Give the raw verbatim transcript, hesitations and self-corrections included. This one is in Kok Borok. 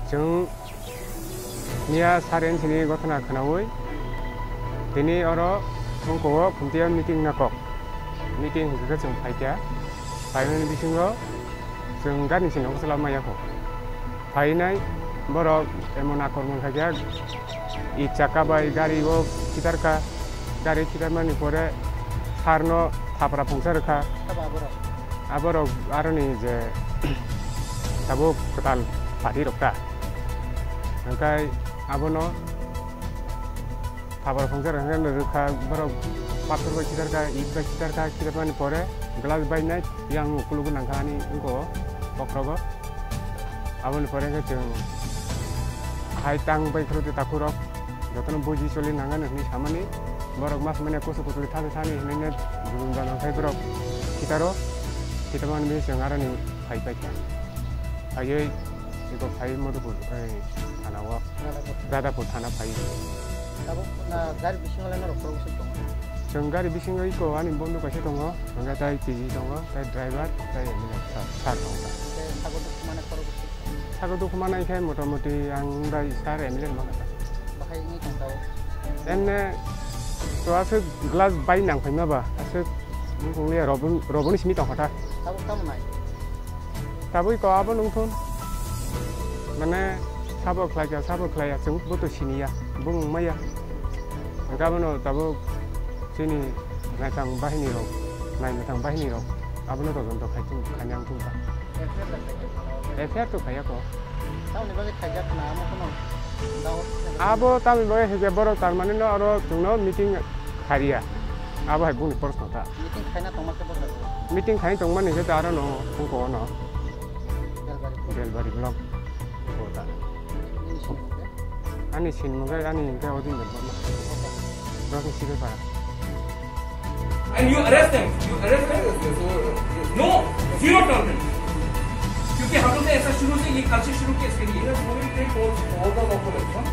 Chwng miya saren sini gothona khwnaui tini oro wngkho o Khumtiya meeting na kok. Meeting hwnkhe chwng phaikha. Phaimani bisingo chwng gari sini gosola maya kho. Phainai borok emon akormon khaikha, i chaka bai gari o khitarkha. Gari khitarmani pore sarno thapra phungsa rwkha. Aborok aroni je tabuk kwtal party rok ta. Hwnkhe abono thapra phungsa rwkha, borok pathor bai khitarkha, it bai khitarkha, khitarmani pore glass bai nai yang ukuluk nangkha ani wngkho o bokhrogo. Aboni pore khe chwng hai tang bai khwlwtwi takhurok jotono buji choli nangani hwnwi samani, borok mas manya kusu kusu thani thani hwnwi ne dulum dano khai borok khitaro, khitamani chwng aroni phai paikha. Phaiwi eko phai Madhupur, ei, thana o, Dadapur. Dadapur thana phai. Tabuk na gari bisingo lai norok khoroksa tongo? Chwng gari bisingo eko ani bondhu kaisa tongo, hwnkhe tai T V tongo, tai driver, tai M L A sir, sir tongo. Hwnkhe sago dukhu mane khoroksa? Sago dukhu mane khe motamoti ang bai sir M L A rok mangkha. Bahai wngwi tong tao? Emne to aswk glass bai nang phaima ba, aswk wngkha wngya, roboni, roboni simi tongkha ta. Tabuk tamo nai? Tabui ko abo nungthun. Mane sabo khlai kha, sabo khlai ya, chwng bo to sini ya, bo wng maya. Hwnkhe abono tabuk chini naithang bahini rok, naithang bahini rok, abono todonto khai thung, khaina wng thung kha. F I R to khaiya ko. Tamoni bagwi khaijak na, amo kono dawa. Abo tamoni bagwi hwnkhe borok tar mani no oro chwngno meeting khariya. Abo hai boni proshno ta. Meeting khaina tongma khe bwsajak. Meeting khai tongmani khe ta aro no wngkha ono. Belbari. Belbari block. Kota. Nini sinimung khe? Ani sinimung khe ani hwnkhe Odin Debbarma. Kota. Block ni Sibepara. And you arrest them. You arrest them. No, zero tolerance. क्योंकि हम लोग ने ऐसा शुरू से ये कल्चर शुरू किया इसके लिए। All the population.